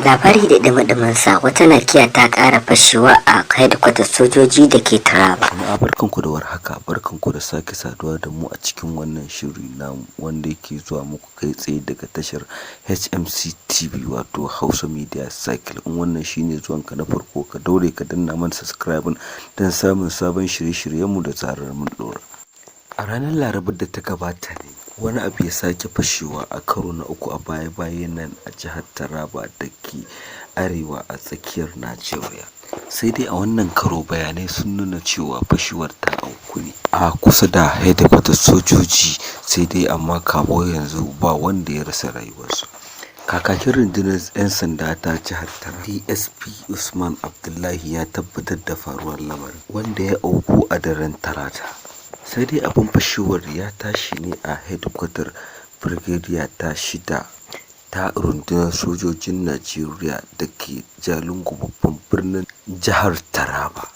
Labari da ɗumi sa, wata nakiya ta ƙara fashewa a hedkwatar sojoji da ke Taraba. Jama'a, barkanku da warhaka, barkanku da sake saduwa da mu a cikin wannan shiri namu wanda yake zuwa muku kai tsaye daga tashar HMC TV, wato Hausa Media Cycle. In wannan shine zuwanka na farko, ka daure ka danna mana subscribe don samun sabon shirye-shiryenmu da zarar mun ɗora. A ranar Larabar da ta gabata ne wani abu ya sake fashewa a karo na uku a baya-bayan nan a jihar Taraba da ke arewa a tsakiyar Najeriya. Sai dai a wannan karo bayanai sun nuna cewa fashewar ta auku ne a kusa da hedikwatar sojoji, sai dai amma kawo yanzu ba wanda ya rasa rayuwarsa. Kakakin rundunar 'yan sanda ta jihar Taraba, DSP Usman Abdullahi, ya tabbatar da faruwar lamarin wanda ya auku a daren Talata. Sai dai abin fashewar ya tashi ne a hedikwatar Birgediya ta shida ta rundunar sojojin Najeriya da ke Jalingo, babban birnin jihar Taraba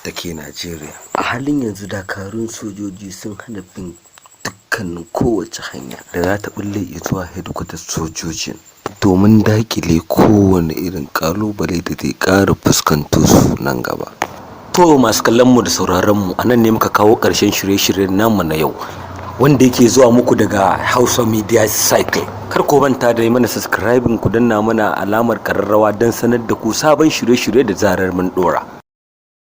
da ke Najeriya. A halin yanzu dakarun sojoji sun hana bin dukkanin kowace hanya da za ta ɓulle zuwa hedikwatar sojojin domin daƙile kowane irin ƙalubale da zai ƙara fuskanto su nan gaba. To, masu kallon mu da sauraron mu, anan ne muka kawo ƙarshen shirye-shiryen namu na yau wanda yake zuwa muku daga Hausa Media Cycle. Kar ku manta da yi mana subscribing, ku danna mana alamar ƙararrawa don sanar da ku sabon shirye-shirye da zarar mun ɗora.